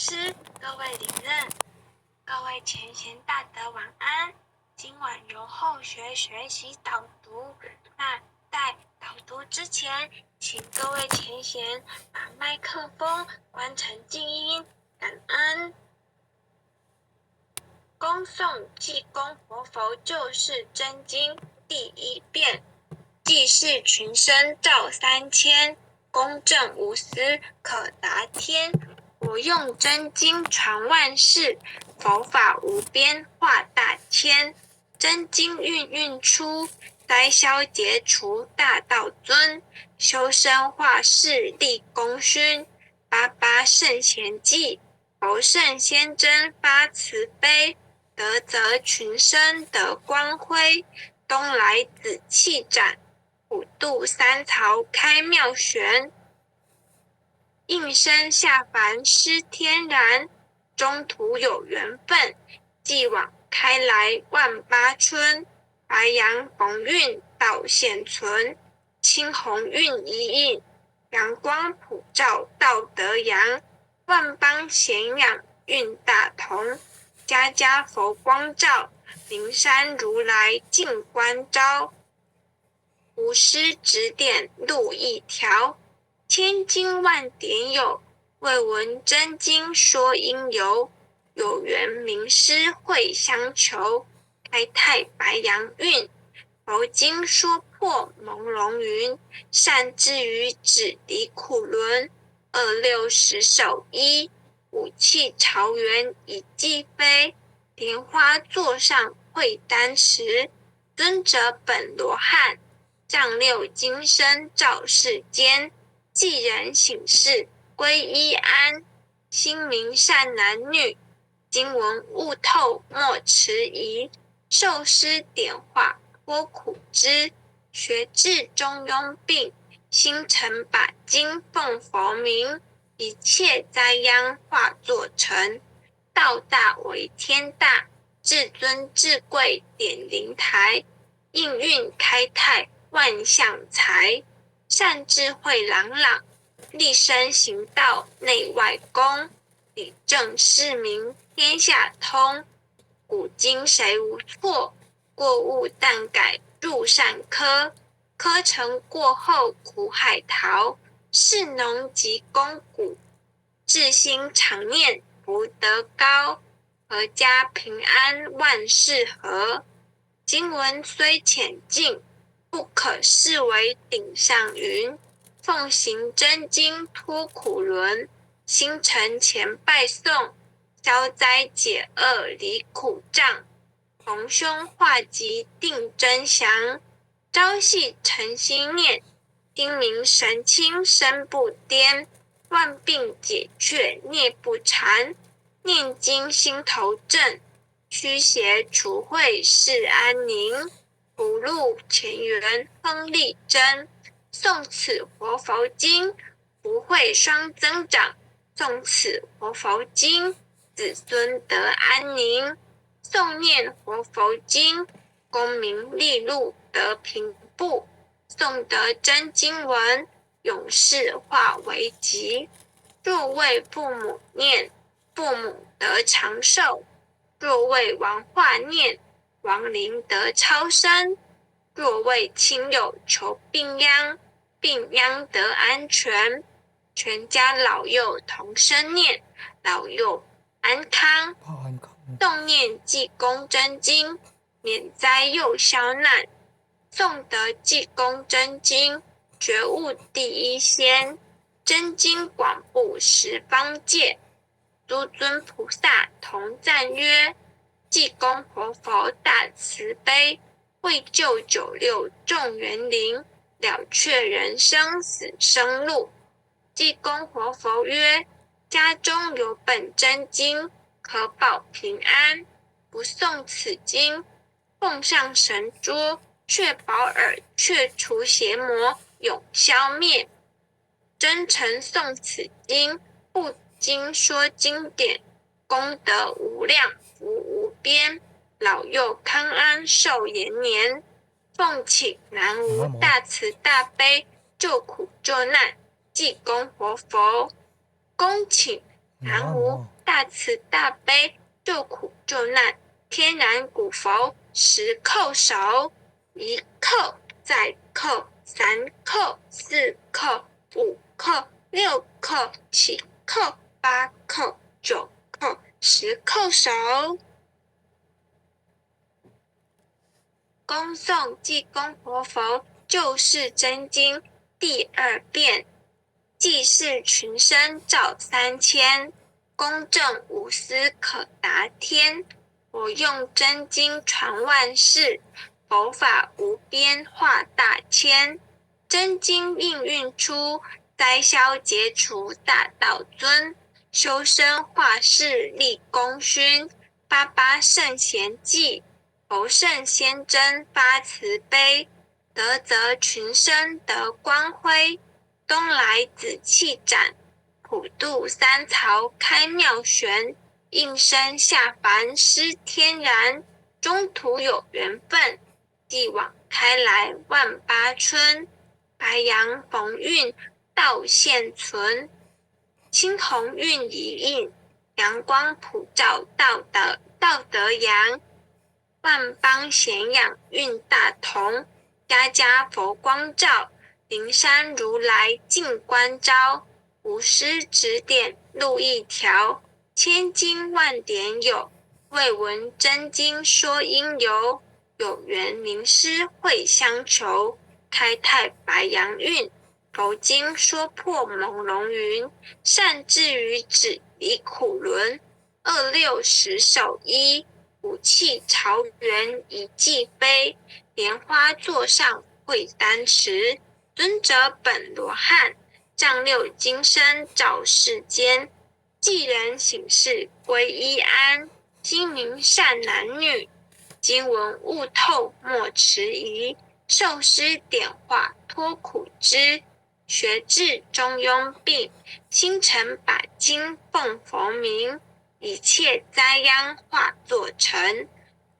师、各位领任、各位前贤大德晚安。今晚由后学学习导读。那在导读之前，请各位前贤把麦克风关成静音，感恩。恭诵济公活佛救世真经第一遍，济世群生照三千，公正无私可达天。我用真经传万世，佛法无边化大千。真经运运出，灾消劫除大道尊。修身化世立功勋，八八圣贤记，佛圣先真发慈悲，德泽群生得光辉。东来紫气展，普渡三曹开妙玄。应身下凡施天然，中土有缘分，继往开来万八春。白羊逢运道现存，青红运一印，阳光普照道德扬。万邦咸仰运大同，家家佛光照，灵山如来净观照。无师指点路一条。千经万典有，未闻真经说因由。有缘名师会相求，开泰白羊运。佛经说破朦胧云，善知于止离苦轮。二六十首一，五气朝元已既飞。莲花座上会丹池，尊者本罗汉，丈六金身照世间。济人醒世归依安，心明善男女，经文悟透莫迟疑。受师点化脱苦枝，学至中庸病，心诚把经奉佛名，一切灾殃化作尘。道大为天大，至尊至贵点灵台，应运开泰万象财。善智慧朗朗，立身行道内外功，理正事明天下通。古今谁无错？过误但改入善科。科成过后苦海逃，士农及功古。至心常念福德高，阖家平安万事和。经文虽浅近，不可视为顶上云。奉行真经脱苦轮，心诚前拜诵，消灾解厄离苦障，逢凶化吉定真祥。朝夕诚心念，精明神清身不颠，万病解却孽不缠。念经心头正，驱邪除秽世安宁。福禄前缘亨利贞，诵此活佛经，福慧双增长。诵此活佛经，子孙得安宁。诵念活佛经，功名利禄得平步。诵得真经文，永世化为吉。若为父母念，父母得长寿；若为王化念，亡灵得超生。若为亲友求病殃，病殃得安全。全家老幼同声念，老幼安康。诵念济公真经，免灾又消难。诵得济公真经，觉悟第一仙。真经广布十方界，诸尊菩萨同赞曰：济公活佛大慈悲，为救九六众缘灵，了却人生死生路。济公活佛曰：家中有本真经，可保平安。不诵此经，奉上神桌，却保尔，却除邪魔，永消灭。真诚诵此经，不经说经典，功德无量，福无边，老幼康安寿延年。奉请南无大慈大悲救苦救难济公活佛，恭请南無大慈大悲救苦救難天然古佛十叩首，一叩再叩，三叩，四叩，五叩，六叩，七叩，八叩，九叩，十叩首。恭誦濟公活佛救世真經第二遍，濟世群生照三千，公正無私可達天。我用真經傳萬世，佛法無邊化大千。真經應運出，災消劫除大道尊。修身化世立功勳，八八聖賢記。佛聖仙真發慈悲，德澤群生得光輝。東來紫氣展，普渡三曹開妙玄。應身下凡施天然，中土有緣分，繼往開來萬八春。白楊逢運道現存，青紅運已印，陽光普照道德道德揚。萬邦咸仰運大同，家家佛光照，靈山如來淨觀照，無師指點路一條，千經萬典有，未聞真經說因由，有緣名師會相求，開泰白楊運，佛經說破朦朧雲，善智愚指離苦輪，二六十首一。五氣朝元一騎飛，蓮花座上會丹池。尊者本羅漢，丈六金身照世間。濟人醒世歸依安，心明善男女。經文悟透莫遲疑，受師點化脫苦枝。學至中庸病，心誠把經奉佛名。一切災殃化作塵，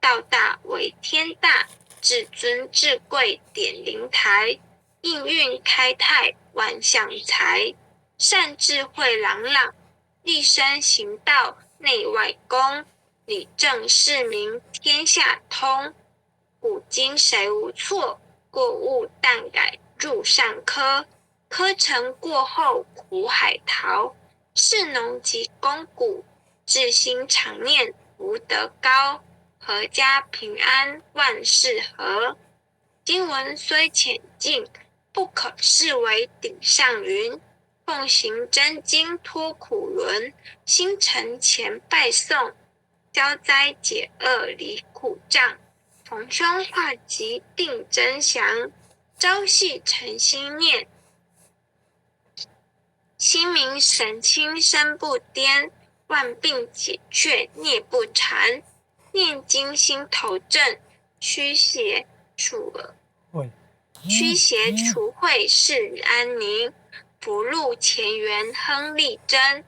道大為天大，至尊至貴點靈台，應運開泰萬象財，善智慧朗朗，立身行道內外功，理正事明天下通。古今誰無錯？過誤但改入善科，科成過後苦海逃，士農及公谷。至心常念福德高，闔家平安萬事和。經文雖淺近，不可視為頂上雲。奉行真經脫苦輪，心誠前拜誦，消災解厄離苦障，逢凶化吉定真祥。朝夕誠心念，心明神清身不顛。萬病解卻孽不纏，念經心頭正，驅邪除驅邪除穢世安寧，福祿前緣亨利貞。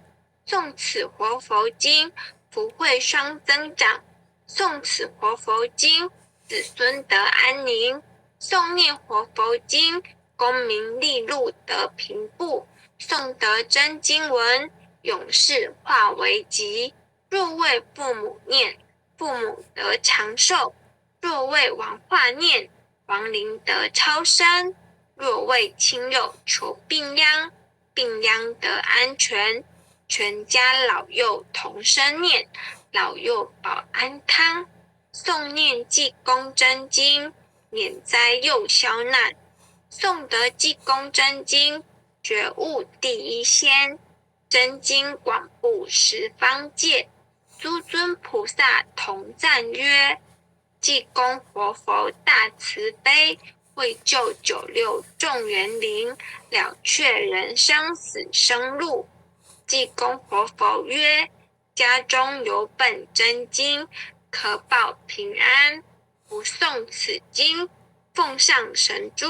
誦此活佛經，福慧雙增長；誦此活佛經，子孫得安寧；誦念活佛經，功名利祿得平步；誦得真經文，永世化為吉。若為父母念，父母得長壽；若為王化念，亡靈得超生；若為親友求病殃，病殃得安全。全家老幼同聲念，老幼保安康。誦念濟公真經，免災又消難。誦得濟公真經，覺悟第一仙。真經廣布十方界，諸尊菩薩同讚曰：濟公活佛大慈悲，為救九六眾緣靈，了卻人生死生路。濟公活佛曰：家中有本真經，可保平安。不誦此經，奉上神桌，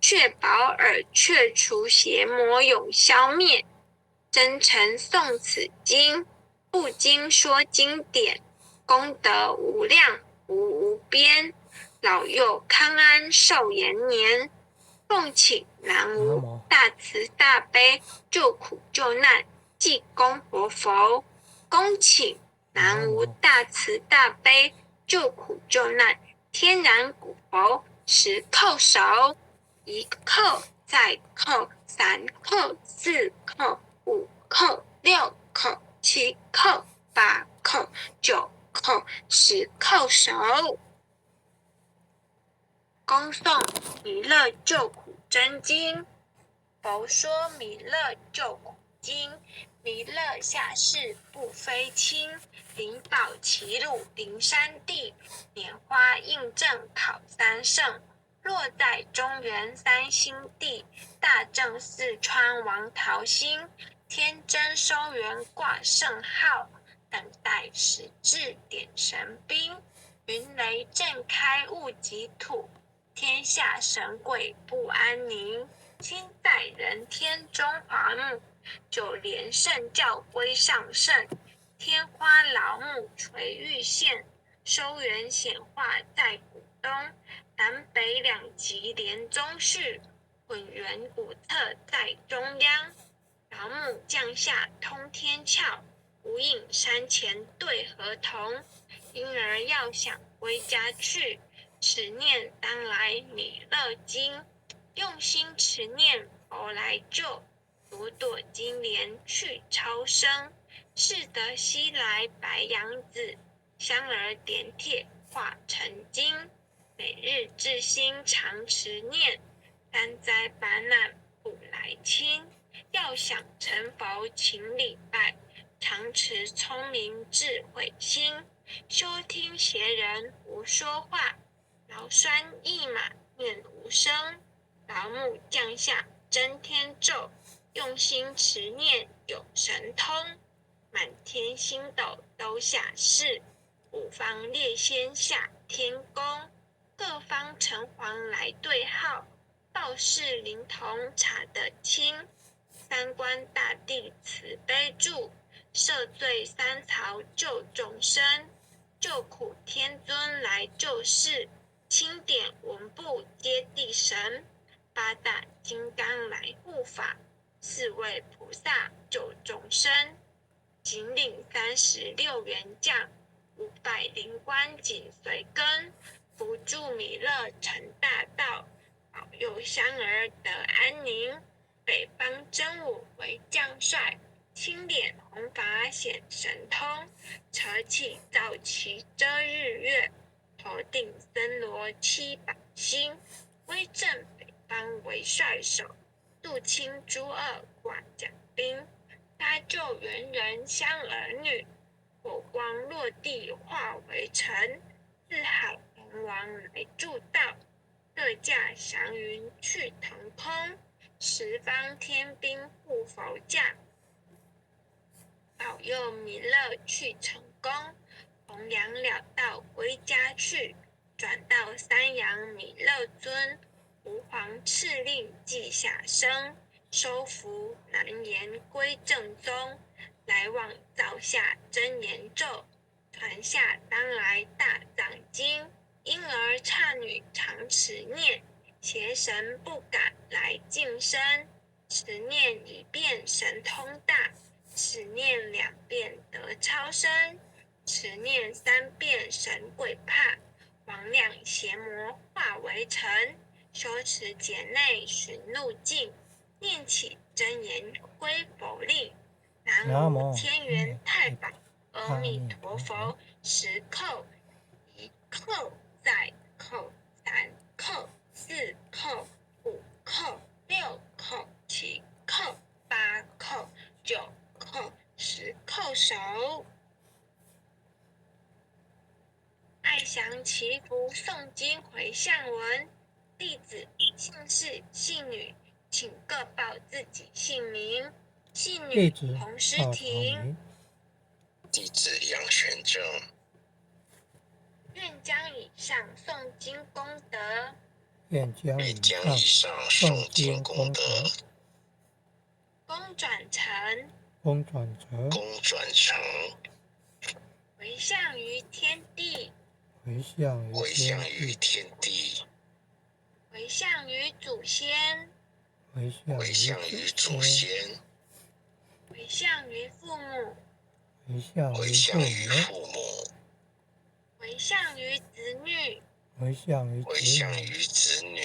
確保爾卻除邪魔永消滅。真誠誦此經，不經說經典，功德無量無無邊，老幼康安壽延年。奉請南無大慈大悲救苦救難济公活佛，恭请南无大慈大悲救苦救难天然古佛十叩首，一叩再叩，三叩，四叩，五叩，六叩，七叩，八叩，九叩，十叩首。恭诵弥勒救苦真经。佛说弥勒救苦经，弥勒下世不非轻，灵宝齐鲁灵山地，莲花印证考三圣，落在中原三星地，大正四川王桃心，天真收元挂圣号，等待时至点神兵，云雷震开悟极土，天下神鬼不安宁。心在人天中华母，九莲圣教归上圣，天花老母垂玉线，收元显化在古东，南北两极连宗序，混元古册在中央，老母降下通天窍，无影山前对河童，婴儿要想归家去，持念当来弥勒经。用心持念佛来救，朵朵金莲去超生。是得西来白羊子，香儿点铁化成金。每日至心常持念，三灾八难不来侵。要想成佛勤礼拜，常持聪明智慧心。休听邪人胡说话，劳栓一马念无声。老母降下真天咒，用心持念有神通，满天星斗都下世，五方列仙下天宫，各方城隍来对号，报事灵童查得清，三官大帝慈悲助，赦罪三曹救众生，救苦天尊来救世，钦点文部接地神。八大金刚来护法，四位菩萨救众生，紧领36员将，500灵官紧随跟，扶助弥勒成大道，保佑香儿得安宁。北方真武为将帅，青脸红发显神通，扯起皂旗遮日月，头顶森罗七宝星，威震北方为帅首，渡清诸恶挂甲兵，搭救猿人香儿女，火光落地化为尘，四海龙王来助道，各驾祥云去腾空，十方天兵护佛驾，保佑弥勒去成功，弘扬了道归家去，转到三阳弥勒尊。吾皇敕令记下生，收服难言归正宗，来往造下真言咒，传下当来大藏经。婴儿刹女常持念，邪神不敢来近身。持念一遍神通大，持念两遍得超生，持念三遍神鬼怕，魍魉邪魔化为尘。修持劫内寻路径，念起真言归佛令。南无天元太保阿弥陀佛，十叩，一叩再叩，三叩，四叩，五叩，六叩，七叩，八叩，九叩，十叩首。爱祥祈福诵经回向文。弟子姓氏姓女，请各报自己姓名。姓女洪诗婷。弟子杨玄正。愿将以上诵经功德，愿将以上诵经功德，功转成，功转成，功转成，回向于天地，回向回向于天地。回向于祖先，回向于祖先，回回向於父母，回向回於向於父母，父母，回向於子女，回向於回子女，向於子女，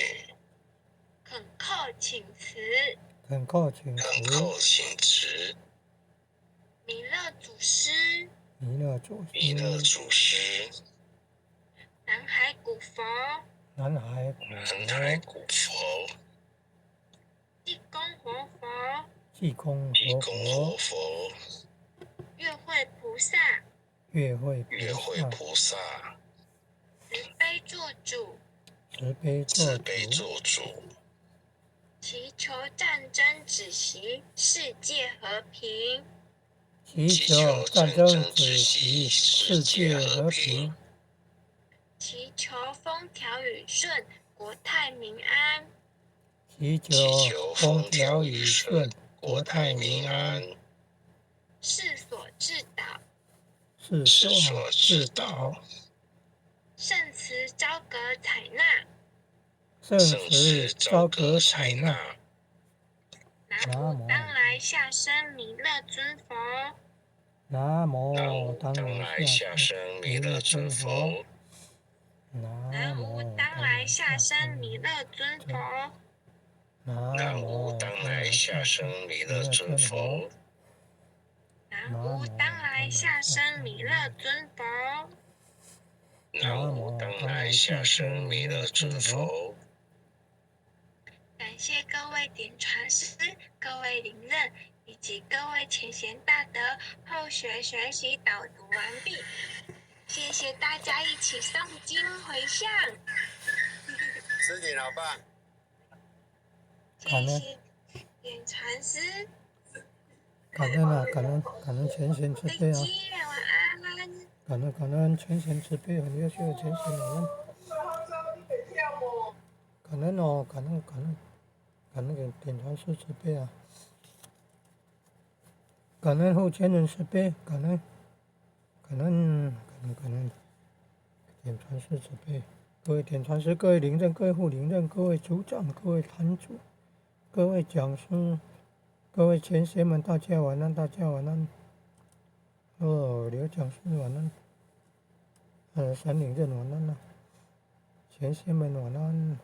懇叩請慈，懇叩請懇慈，叩請慈，彌勒祖師，彌勒祖彌勒師，祖師，南海古佛，南海古南海佛，古佛，濟公活佛，濟公濟活公活佛，佛，月慧菩薩，月慧月菩薩，慧菩薩，慈悲作主，慈悲慈作悲主，作主，祈求戰爭止息，世界和平。祈祈求求戰爭戰爭止止息，息，世世界界和和平平。祈求風調雨順，國泰民安。祈祈求求風風調調雨雨順，順，國國泰泰民民安。安。世所至道，世世所所至至道，道，聖慈昭閣採納。聖聖慈慈昭昭閣閣採納。採納。南南無當無來下生彌勒尊佛。南南無無當來當來下下生生彌勒彌勒尊尊佛。佛。南南無無當當來來下下生生彌彌勒尊尊佛。南南無無當來當來下下生生彌彌勒勒尊尊佛。佛。南南無無當來當來下下生彌生彌勒尊佛。南南無無當來當來下下生生彌彌勒勒尊尊佛。佛。感謝各位點傳師、各位靈任以及各位前賢大德，後學學習導讀完畢。謝謝大家一起誦經回向，師姐老爸，謝謝點傳師，感恩啊，感恩感恩前賢慈再悲啊，見，晚安。感恩感恩前賢慈悲，很優秀的前賢感恩，感恩哦，感恩感恩感恩點傳師慈悲啊，感恩後天人慈悲，感恩感恩感恩感恩點傳師慈悲，各位點傳師、各位靈任、各位護靈任、各位組長、各位壇主、各位講師、各位前賢們，大家晚安，大家晚安。哦，劉講師晚安，三領任晚安啦，前賢們晚安。